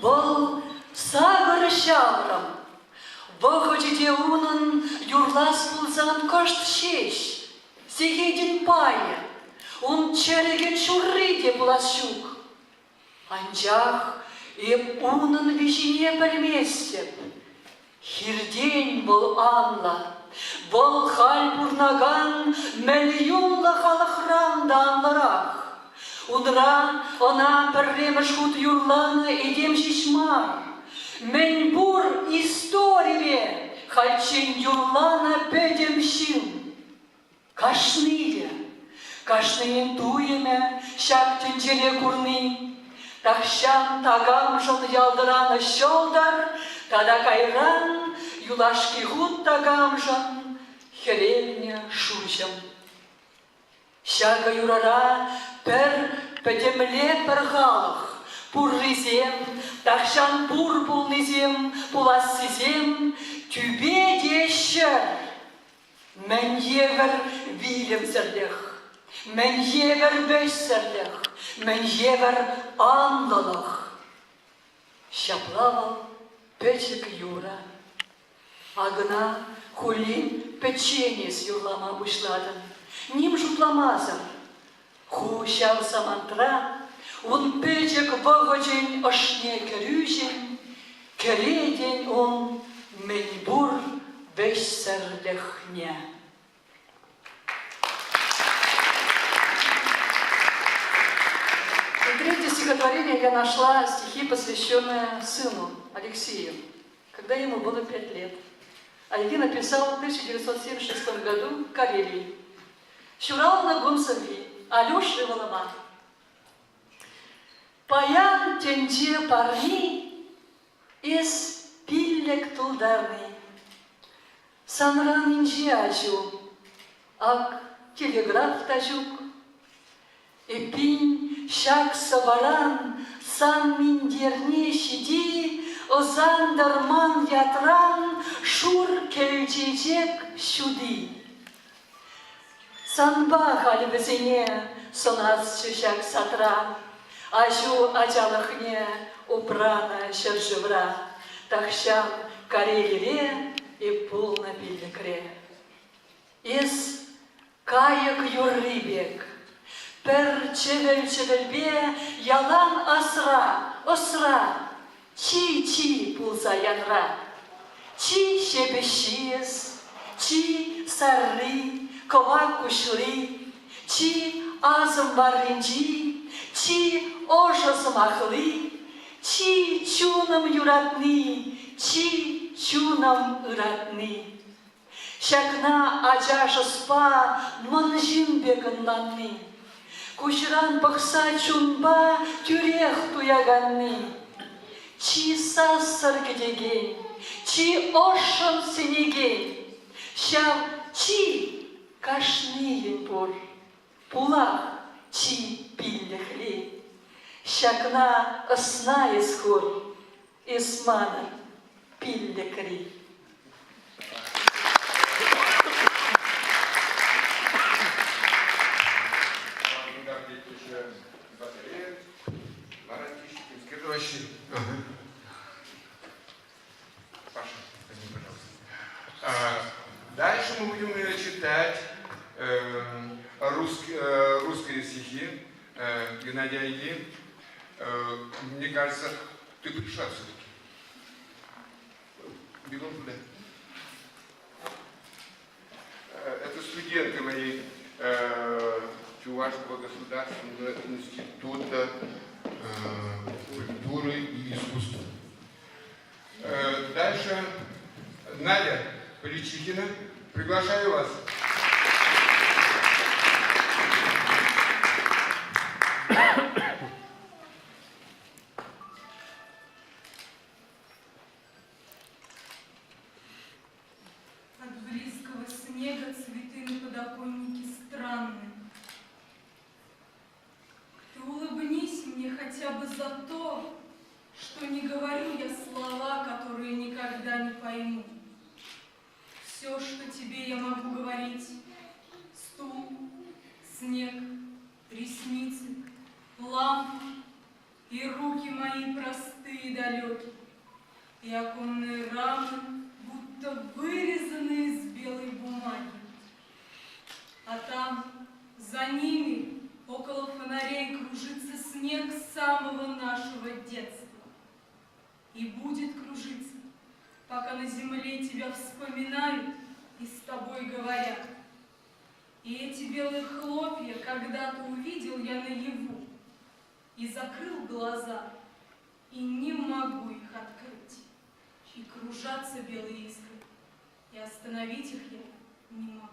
Вӑл сакӑр ҫаврӑм. Вӑхӑчӗ те унӑн юрлас пулсан кӑшт ҫеҫ, сехетӗн пайӗ, ун чӗрӗкӗн ҫурри те пулас ҫук. Анчах эп унӑн виҫине пӗлместӗп. Хиртен вӑл анлӑ, вӑл халь пурӑнакан мӗльюнлӑ халӑхран та анлӑрах. Унра ӑна пӗрремӗш хут юрланӑ этем ҫеҫ мар, мӗнпур историре хальччен юрланӑ пӗтӗм ҫын. Кашнийӗ, кашнийӗн туйӑмӗ ҫак тӗнчере курни, тахҫан такамшӑн ялтӑранӑ ҫӑлтӑр тата кайран юлашки хут такамшӑн хӗрелнӗ шуҫӑм. Ҫакӑ юрӑра пӗр пӗтӗмле пӗр халӑх, пуррисем, тахҫан пур пулнисем, пулассисем тӳпе те ҫӗр. Мӗн евӗр вилӗмсӗрлӗх, мӗн евӗр вӗҫсӗрлӗх, мӗн евӗр анлӑлӑх. Ҫапла вӑл пӗчӗк юрӑ. Акӑна хуллен пӗччен эс юрлама пуҫлатӑн, ним шутламасӑр. Ху ҫав самантра ун пӗчӗк вӑхӑчӗн ӑшне кӗрӳҫӗн, кӗретӗн ун мӗнпур вӗҫсӗрлӗхне. И третье стихотворение я нашла стихи, посвященные сыну Алексею, когда ему было 5 лет. Айги написал в 1976 году в Карелии. Ҫуралнӑ кун сӑвви Алюш ывӑлӑма. Паян тӗнче парни эс пиллӗк тултарни. Санран инҫе аҫу, ак телеграф та ҫук. Эппин, ҫак сӑвӑран сан минтерне ҫити ӑсантӑр ман ятран шур кӗл чечек ҫути. Санпа халь вӗсене сӑнасчӗ ҫак садра, аҫу ачалӑхне упранӑ ҫӗршывра, тахҫан Карелире эп пулнӑ пиллӗкре. Эс кайӑк юрри пек, пӗр чӗвӗл-чӗвӗлпе ялан асра, ӑсра, чи-чи пулса янра. Чи ҫепӗҫҫи эс, чи сарри, кӑвак куҫли, чи асӑм варринчи, чи ӑшӑ сӑмахли, чи чунӑм юратни, чи чунӑм ыратни. Ҫакна ачаш ӑспа мӑн ҫын пек ӑнланни, куҫран пӑхса чунпа тӳрех туяканни, чи сассӑр кӗтекен, чи ӑшшӑн сӗнекен, ҫав чи кашнийӗн пур, пулах чи пиллӗхли. Ҫакна ӑсна эс хур, эс манӑн пиллӗкри. Паша, возьми, пожалуйста. Дальше мы будем читать русские стихи Геннадия Айги. Мне кажется, ты пришла все-таки. Бегом туда. Это студенты моей Чувашского государственного института культуры и искусства. Дальше Надя Плечихина. Приглашаю вас. От близкого снега цветы на подоконнике странны. Ты улыбнись мне хотя бы за то, что не говорю я слова, которые никогда не пойму. Все, что тебе я могу говорить, стул, снег, ресницы, лампа и руки мои простые. ты далекий, и оконные рамы будто вырезаны из белой бумаги. А там, за ними, около фонарей кружится снег самого нашего детства. И будет кружиться, пока на земле тебя вспоминают и с тобой говорят. И эти белые хлопья когда-то увидел я наяву и закрыл глаза, и не могу их открыть. И кружатся белые искры, и остановить их я не могу.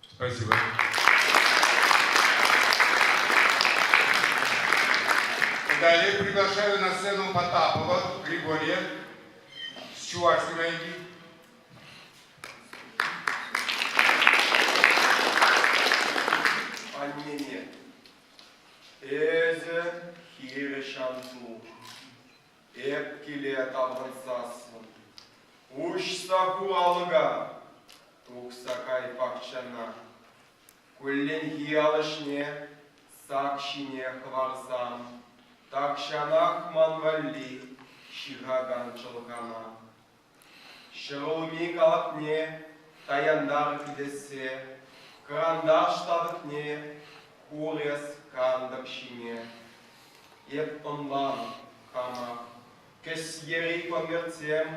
Спасибо. Далее приглашаю на сцену Потапова Григория с Чувашской ноги. Аннене. Эсӗ хирӗҫ ан тух. Эп киле таврӑнсассӑн. Уҫса ху алӑка, тухса кай пахчана. Кулленхи ал ӗҫне сак ҫине хӑварсан, тахҫанах ман валли ҫыхакан чӑлхана. Ҫӗрулми калӑпне таянтар килессе, кӑранташ татӑкне хур эс кантӑк ҫине. Эп ӑнланӑп хама, кӗсьери конвертсем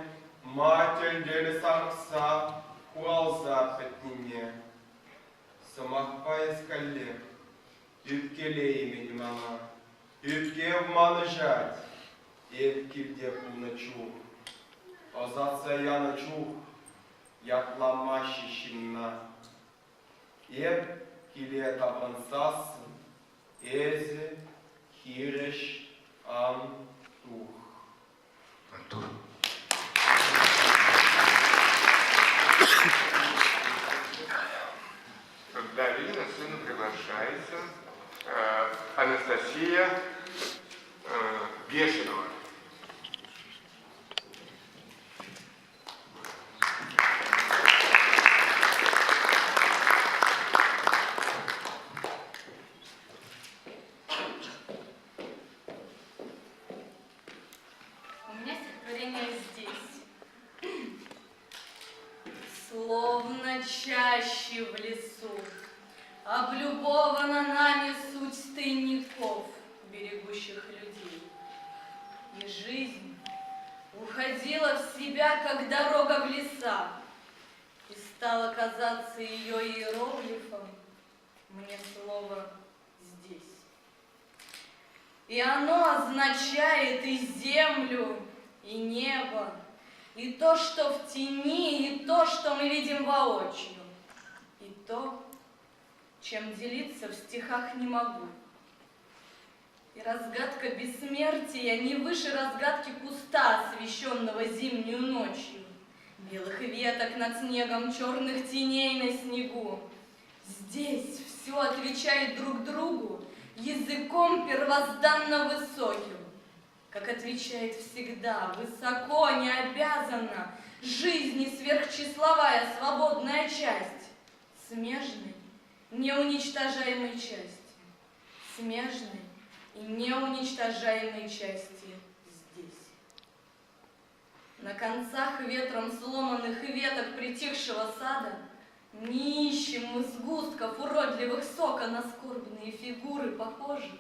ма тӗл-тӗл сарӑхса хуралса пӗтнине. Сӑмахпа эс каллех ӳпкелеймӗн мана, ӳпкев манӑҫать. Эп килте пулнӑ чух, ӑсатса янӑ чух ятламаҫҫӗ ҫынна. Эп киле таврӑнсассӑн эсӗ хирӗҫ ан тух. Артур. Далее на сцену приглашается Анастасия Бешеного. У меня стихотворение здесь. Словно чаще в лесу, облюбована нами суть тайников, берегущих людей. И жизнь уходила в себя, как дорога в леса, и стала казаться ее иероглифом мне слово «здесь». И оно означает и землю, и небо, и то, что в тени, и то, что мы видим воочию, и то, чем делиться в стихах не могу. И разгадка бессмертия не выше разгадки куста, освещенного зимнюю ночью, белых веток над снегом, черных теней на снегу. Здесь все отвечает друг другу языком первозданно высоким, как отвечает всегда, высоко, не обязана жизни сверхчисловая свободная часть, смежной, неуничтожаемой части, смежной и неуничтожаемой части здесь. На концах ветром сломанных веток притихшего сада не ищем мы сгустков уродливых сока на скорбные фигуры похожих,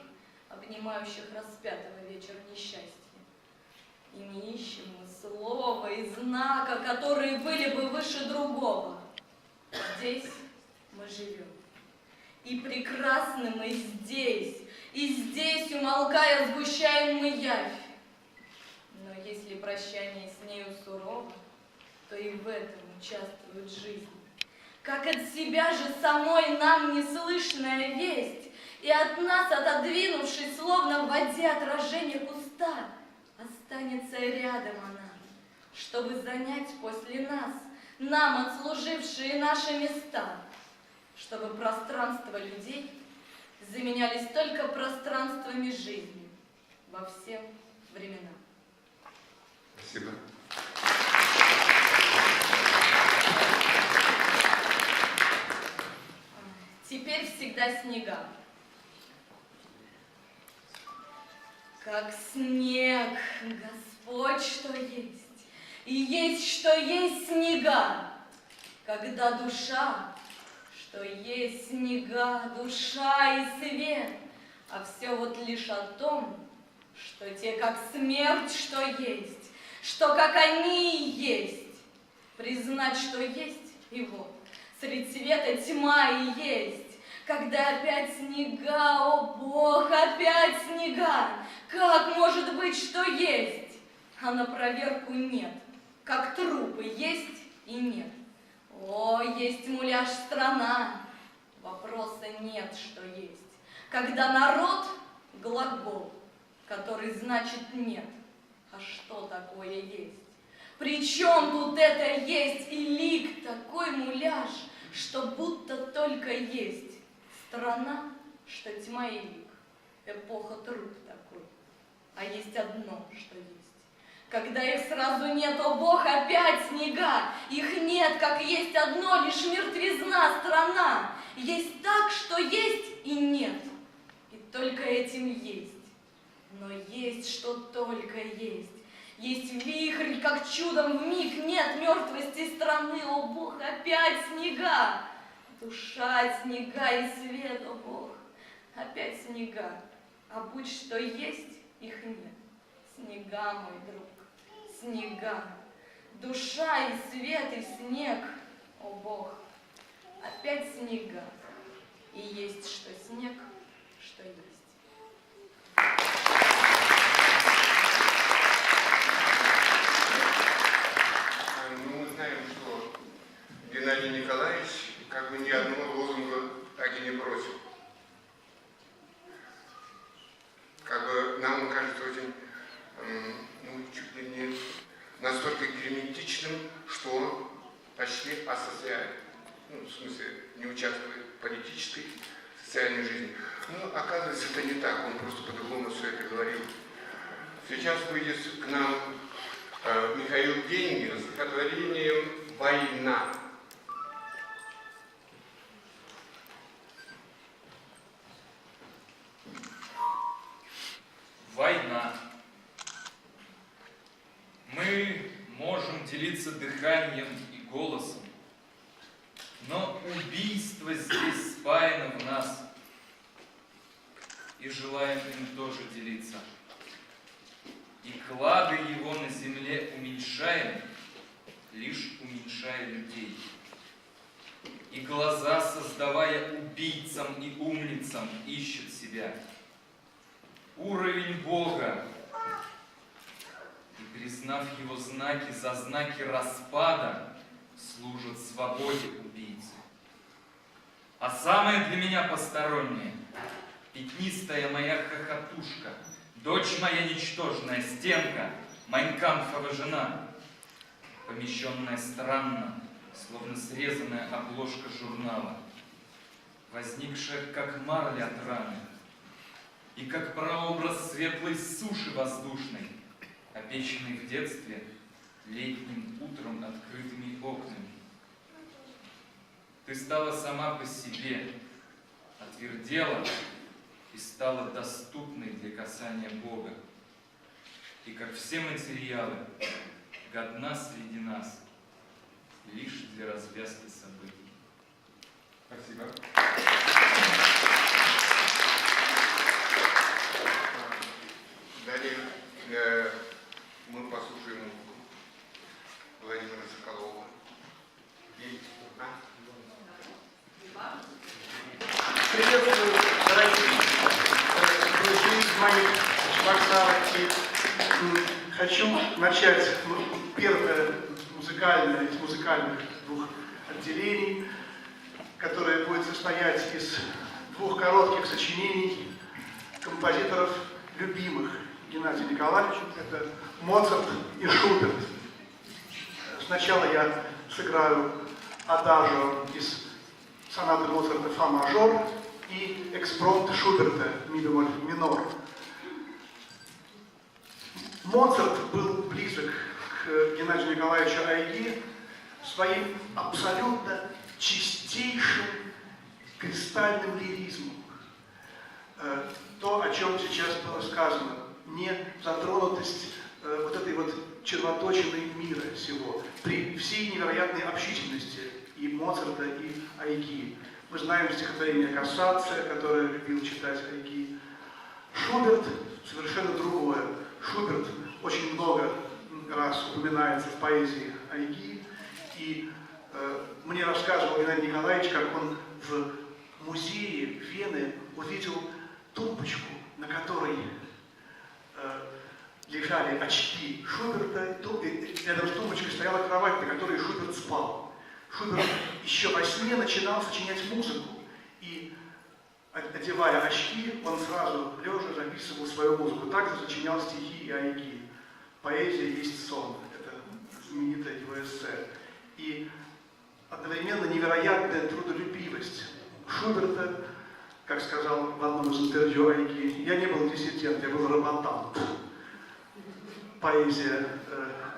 обнимающих распятого вечер несчастья. И не ищем мы слова и знака, которые были бы выше другого. Здесь мы живем. И прекрасны мы здесь, и здесь, умолкая, сгущаем мы явь. Но если прощание с нею сурово, то и в этом участвует жизнь. Как от себя же самой нам неслышная весть, и от нас, отодвинувшись, словно в воде отражение куста, останется рядом она, чтобы занять после нас, нам отслужившие наши места, чтобы пространство людей заменялись только пространствами жизни во все времена. Спасибо. Теперь всегда снега. Как снег, Господь, что есть, и есть, что есть снега, когда душа, что есть снега, душа и свет, а все вот лишь о том, что те, как смерть, что есть, что как они и есть, признать, что есть, и вот, средь света тьма и есть, когда опять снега, о Бог, опять снега, как может быть, что есть? А на проверку нет, как трупы есть и нет. О, есть муляж страна, вопроса нет, что есть. Когда народ – глагол, который значит нет, а что такое есть? Причем тут это есть и лик такой муляж, что будто только есть страна, что тьма и лик, эпоха труп такой. А есть одно, что есть. Когда их сразу нет, о бог, опять снега. Их нет, как есть одно, лишь мертвизна страна. Есть так, что есть и нет. И только этим есть. Но есть, что только есть. Есть вихрь, как чудом в миг нет мертвости страны, о бог, опять снега. Душа снега и свет, о бог, опять снега. А будь что есть, их нет. Снега, мой друг, снега. Душа и свет, и снег, о бог, опять снега. И есть что снег, что есть. Ну, мы знаем, что Геннадий Николаевич как бы ни одного лозунга так и не бросил. Как бы нам он кажется очень, ну, чуть ли не настолько герметичным, что он почти асоциален. Ну, в смысле, не участвует в политической, социальной жизни. Но оказывается, это не так, он просто по-другому все это говорил. Сейчас выйдет к нам Михаил Гейнин с стихотворением «Война». Война. Мы можем делиться дыханием и голосом, но убийство здесь спаяно в нас, и желаем им тоже делиться. И клады его на земле уменьшаем, лишь уменьшая людей. И глаза, создавая убийцам и умницам, ищут себя. Уровень Бога, и признав его знаки за знаки распада, служат свободе убийцы. А самое для меня постороннее, пятнистая моя хохотушка, дочь моя ничтожная, стенка, Майнкамфова жена, помещенная странно, словно срезанная обложка журнала, возникшая как марля от раны и как прообраз светлой суши воздушной, обещанной в детстве летним утром открытыми окнами. Ты стала сама по себе, отвердела и стала доступной для касания Бога. И как все материалы, годна среди нас лишь для развязки событий. Спасибо. Далее мы послушаем музыку Владимира Соколова. И, а? Приветствую, дорогие друзей моих Чебоксары. И хочу начать первое музыкальное из музыкальных двух отделений, которое будет состоять из двух коротких сочинений композиторов, любимых Геннадия Николаевича. Это Моцарт и Шуберт. Сначала я сыграю адажио из сонаты Моцарта фа мажор и экспромт Шуберта ми бемоль минор. Моцарт был близок к Геннадию Николаевичу Айги своим абсолютно чистейшим кристальным лиризмом. То, о чем сейчас было сказано. не затронутость вот этой вот червоточины мира сего при всей невероятной общительности и Моцарта, и Айги. Мы знаем стихотворение «Кассация», которое любил читать Айги. Шуберт совершенно другое. Шуберт очень много раз упоминается в поэзии Айги. И мне рассказывал Геннадий Николаевич, как он в музее Вены увидел тумбочку, на которой лежали очки Шуберта, и рядом с тумбочкой стояла кровать, на которой Шуберт спал. Шуберт еще во сне начинал сочинять музыку, и, одевая очки, он сразу лежа записывал свою музыку. Также сочинял стихи и айги. «Поэзия есть сон» — это знаменитое его эссе. И одновременно невероятная трудолюбивость Шуберта, как сказал в одном из интервью Айги, я не был диссидент, я был работант. Поэзия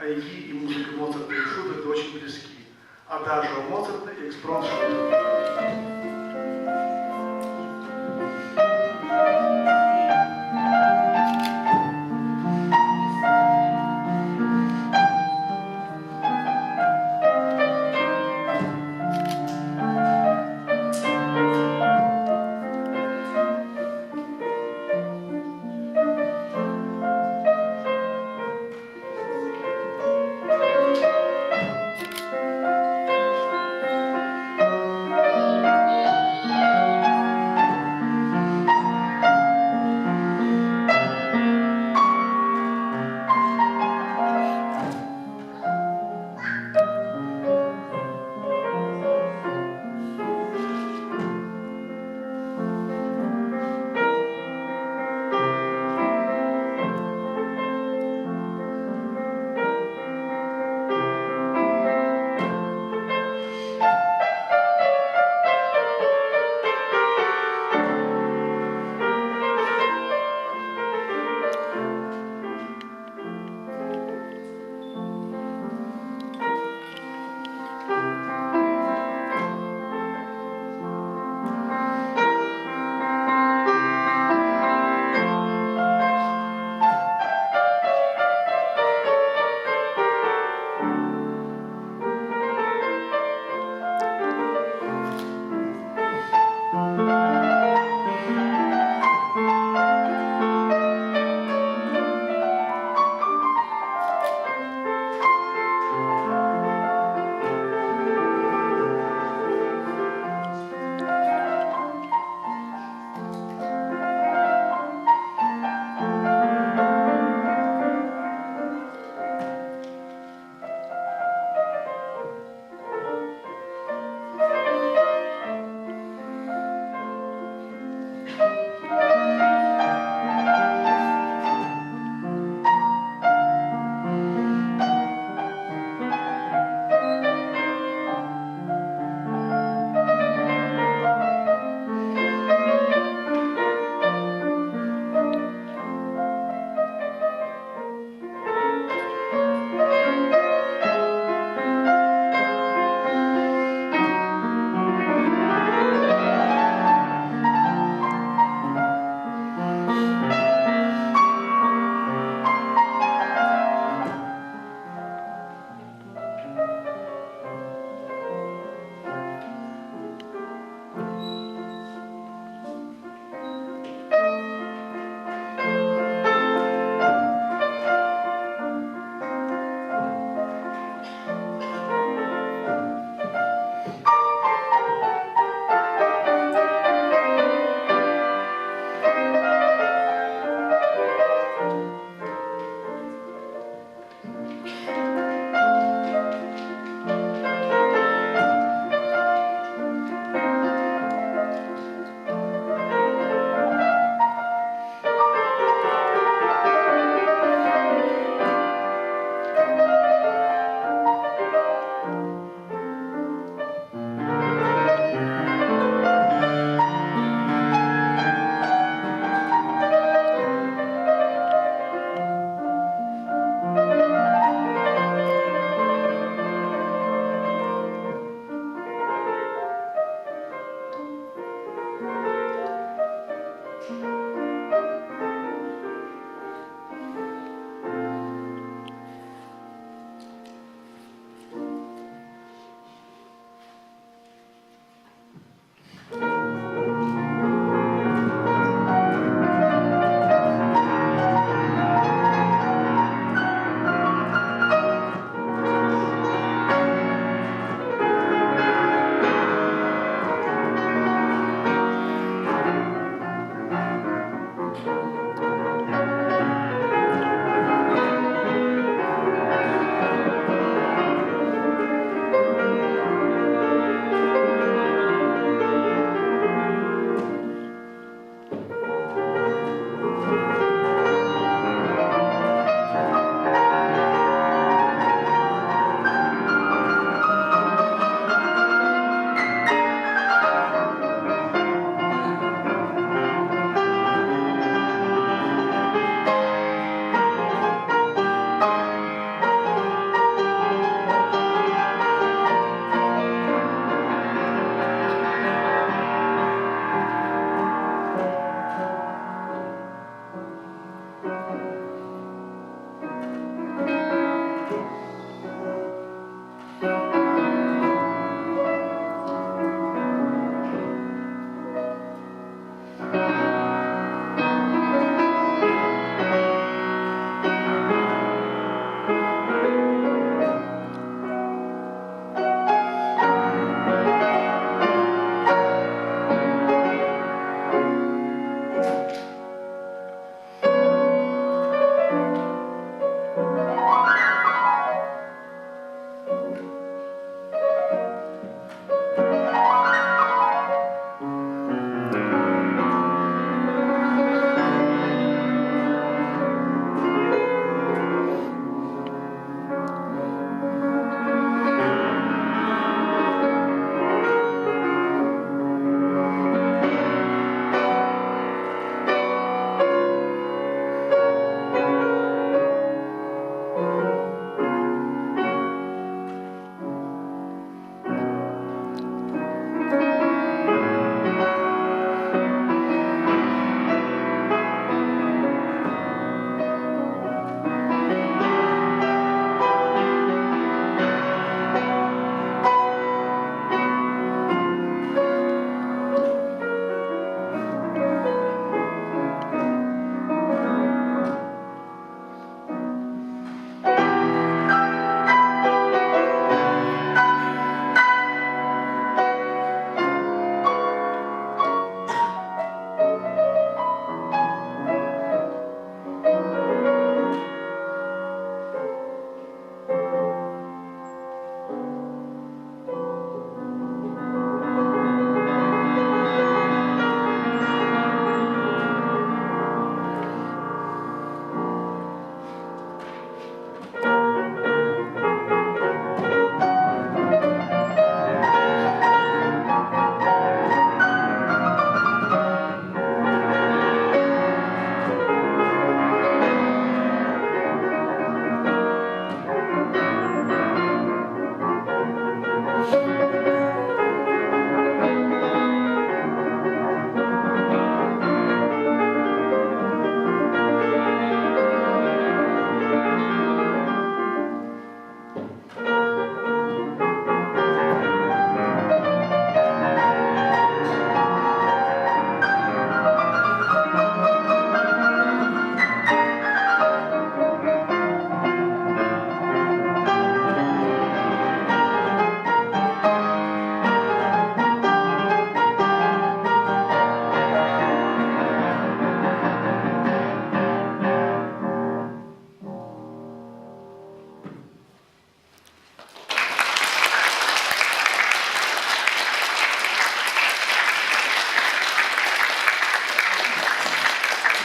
Айги и музыка Моцарта и Шуберта очень близки. Адажио Моцарта и экспромт Шуберта.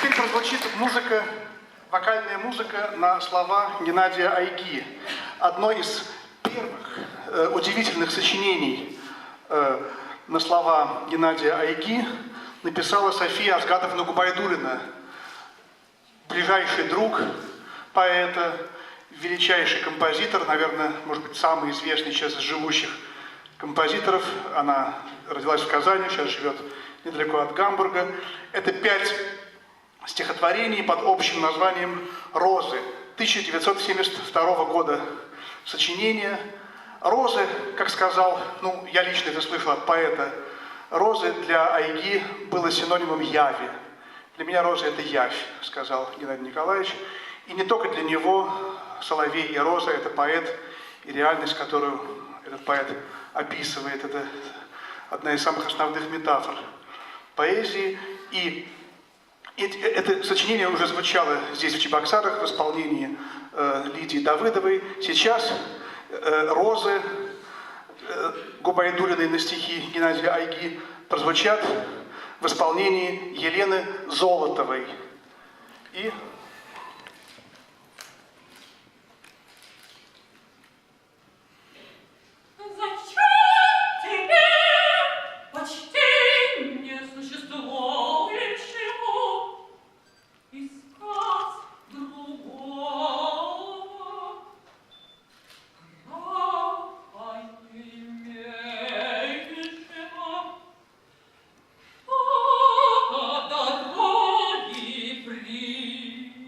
Теперь прозвучит музыка, вокальная музыка на слова Геннадия Айги. Одно из первых э, удивительных сочинений э, на слова Геннадия Айги написала София Асгатовна Губайдулина, ближайший друг поэта, величайший композитор, наверное, может быть, самый известный сейчас из живущих композиторов. Она родилась в Казани, сейчас живет недалеко от Гамбурга. Это пять стихотворений под общим названием «Розы» 1972 года сочинение. «Розы», как сказал, ну, я лично это слышал от поэта, «Розы» для Айги было синонимом яви. Для меня роза – это явь, сказал Геннадий Николаевич. И не только для него Соловей и Роза – это поэт и реальность, которую этот поэт описывает. Это одна из самых основных метафор поэзии. И это сочинение уже звучало здесь, в Чебоксарах, в исполнении Лидии Давыдовой. Сейчас «Розы» Губайдулиной на стихи Геннадия Айги прозвучат в исполнении Елены Золотовой. И Зачем тебе почти несуществующему искать другого? Права не имеющего, что дороги прийти.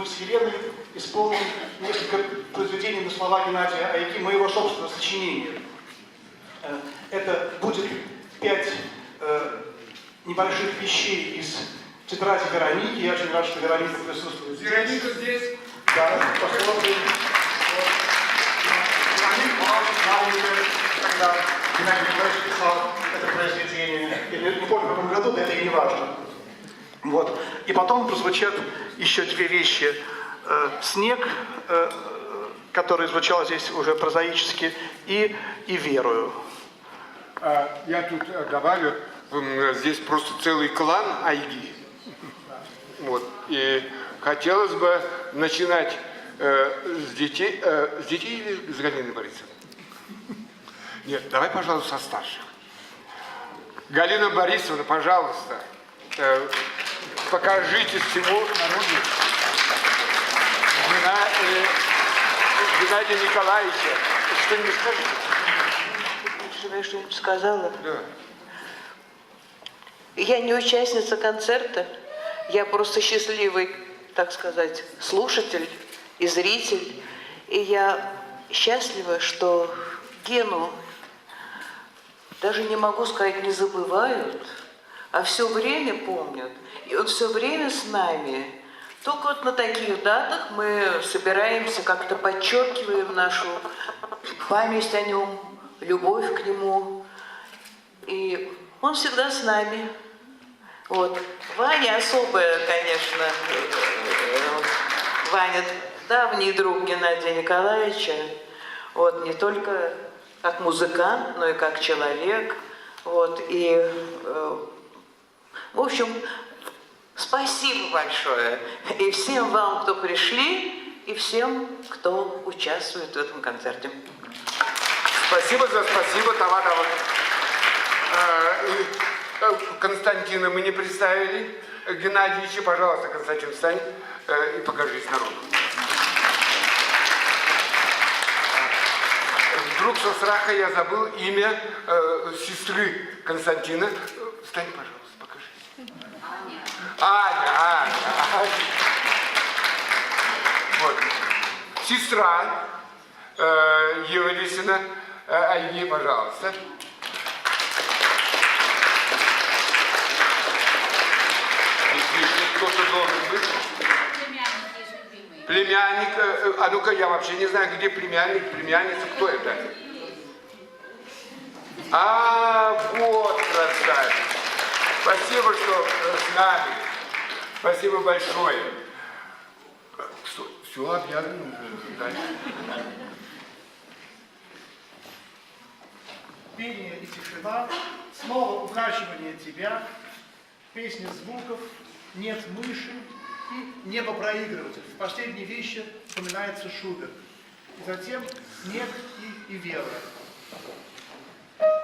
С Еленой исполним несколько произведений на слова Геннадия Айги, моего собственного сочинения. Это будет 5 небольших вещей из тетради Вероники. Я очень рад, что Вероника присутствует здесь. Вероника здесь. Да, похлопаем. Вероника была маленькая, когда Геннадий Николаевич писал это произведение. Я не помню, в каком году, но это и не важно. Вот. И потом прозвучат еще две вещи. «Снег», который звучал здесь уже прозаически, и «Верую». Я тут добавлю, здесь просто целый клан Айги. Вот. И хотелось бы начинать с детей, или с Галины Борисовны? Нет, давай, пожалуйста, со старших. Галина Борисовна, пожалуйста, покажите всему народу Геннадия Николаевича. Что-нибудь скажите? Чтобы я что-нибудь сказала? Да. Я не участница концерта, я просто счастливый, так сказать, слушатель и зритель. И я счастлива, что Гену, даже не могу сказать, не забывают, а все время помнят. И он все время с нами. Только вот на таких датах мы собираемся, как-то подчеркиваем нашу память о нем, любовь к нему. И он всегда с нами. Вот. Ваня особая, конечно. Ваня давний друг Геннадия Николаевича. Вот, не только как музыкант, но и как человек. Вот, и, в общем, спасибо большое и всем вам, кто пришли, и всем, кто участвует в этом концерте. Спасибо за спасибо, Тава Тава. Константина мы не представили. Геннадьевича, пожалуйста, Константин, встань и покажись народу. Вдруг со страха я забыл имя сестры Константина. Встань, пожалуйста, покажись. Аня. Аня, Аня. Вот. Сестра Ева Лисина. Айги, пожалуйста. Кто-то должен быть. Племянник есть любимый. Племянник, а ну-ка, я вообще не знаю, где племянник, племянница, кто это? А, вот, красавец. Спасибо, что с нами. Спасибо большое. Что, все объявлено уже дальше. Пение и тишина, снова укачивание тебя, песня звуков, нет мыши и небопроигрыватель. В последней вещи упоминается Шуберт. И затем снег и вера. И мое это дело.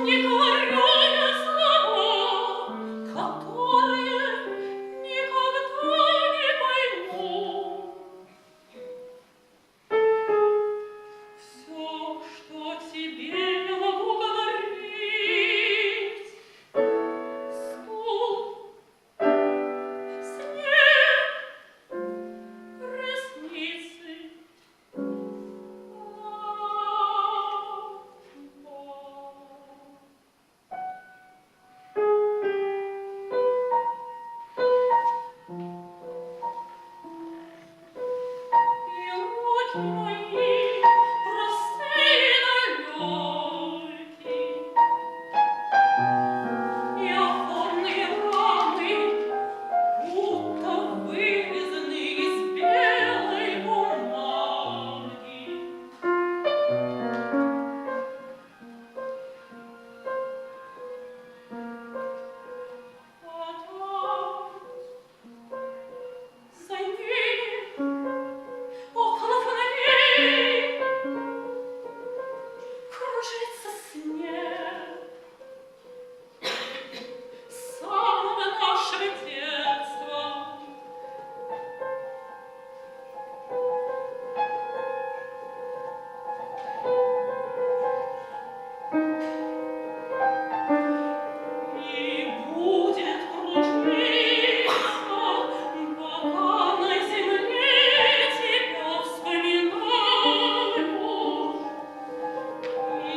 Не говорю я слова, которые никогда не пойму. Все, что тебе я могу говорить, стул, снег, ресницы, И руки мои простые далекие, И оконные рамы будто вырезаны из белой бумаги. А там, за ними, около фонарей, кружится снег самого нашего детства. И будет кружиться, пока на земле тебя вспоминают и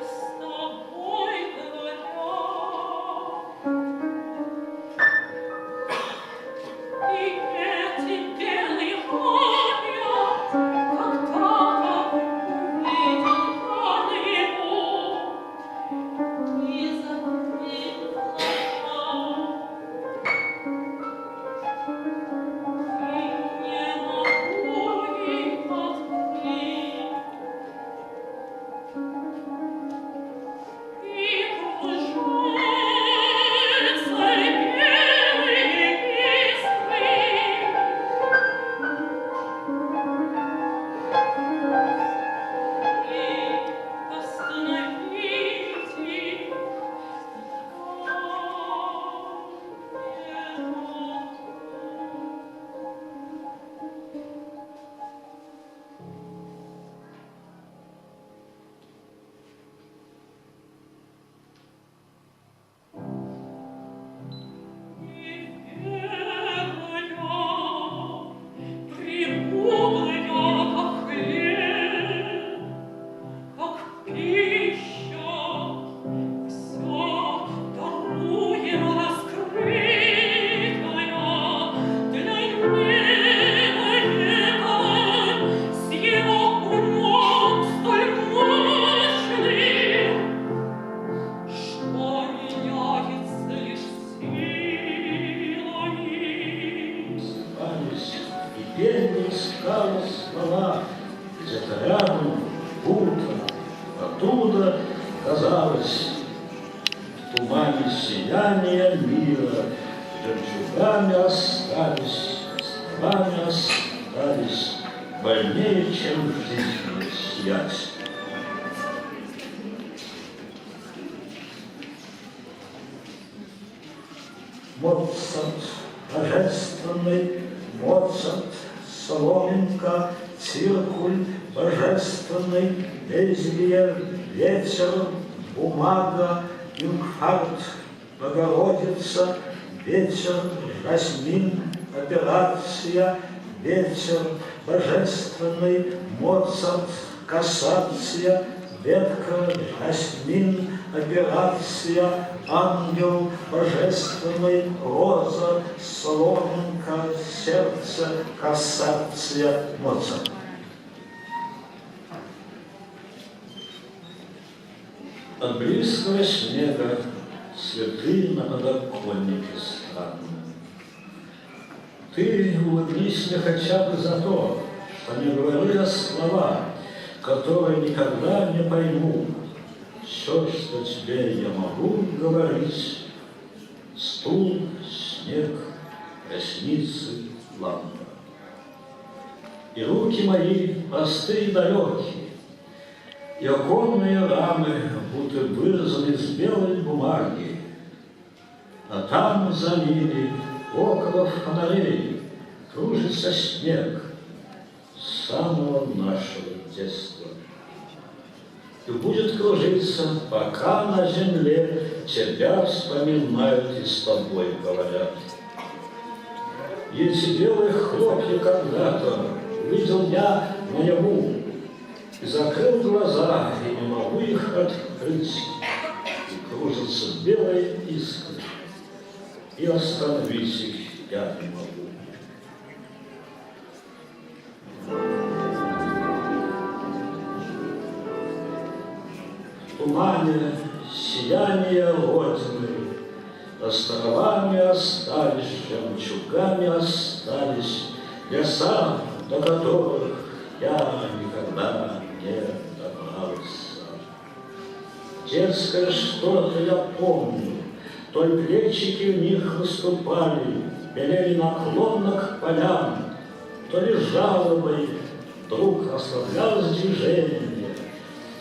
с тобой говорят. И эти белые хлопья когда-то увидел я наяву и закрыл глаза. И не могу их открыть. И кружатся белые искры. И остановить их я не могу. И белая, припухлая, как хлеб, как пища, все даруем раскрытая для неба с его умом столь мощным, что меняется лишь силами. Просыпались, и пение искала слова, где-то рядом, будто оттуда, казалось, в тумане сияния мира жемчугами остались, словами остались, больнее, чем в жизни сиять. Моцарт, божественный, Моцарт, соломинка, циркуль, божественный, лезвие, ветер, бумага, инфаркт, Богородица, ветер, жасмин, операция, ветер, божественный, Моцарт, кассация, ветка, жасмин, операция, ангел, божественный, роза, соломинка, сердце, кассация, Моцарт. От близкого снега цветы на подоконнике странные. Ты улыбнись мне хотя бы за то, что не говорю я слова, которые никогда не пойму. Все, что тебе я могу говорить, стул, снег, ресницы, лампа. И руки мои простые и далекие, И оконные рамы будто вырезаны из белой бумаги. А там за ними, около фонарей, кружится снег с самого нашего детства. И будет кружиться, пока на земле тебя вспоминают и с тобой говорят. Эти белые хлопья когда-то увидел я наяву, и закрыл глаза, и не могу их открыть. И кружатся белые искры, и остановить их я не могу. В тумане сияние Родины, Островами остались, жемчугами остались Леса, до которых я никогда не добрался. Детское что-то я помню, То ли плечики в них выступали, Белели наклонно к полям, То ли жалобой вдруг ослаблялось движение,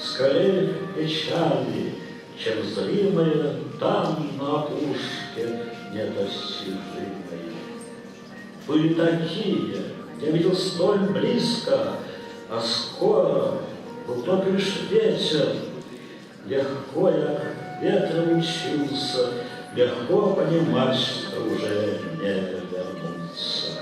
Скорее печали, чем зримое там на опушке недостижимое. Были такие, я видел столь близко, а скоро был только лишь ветер. Легко я к ветру учился, легко понимать, что уже не вернуться.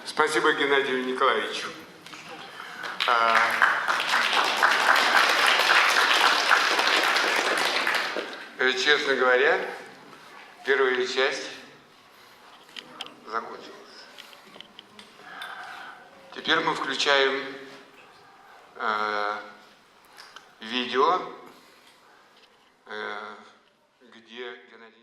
Спасибо Геннадию Николаевичу. Честно говоря, первая часть закончилась. Теперь мы включаем видео, где Геннадий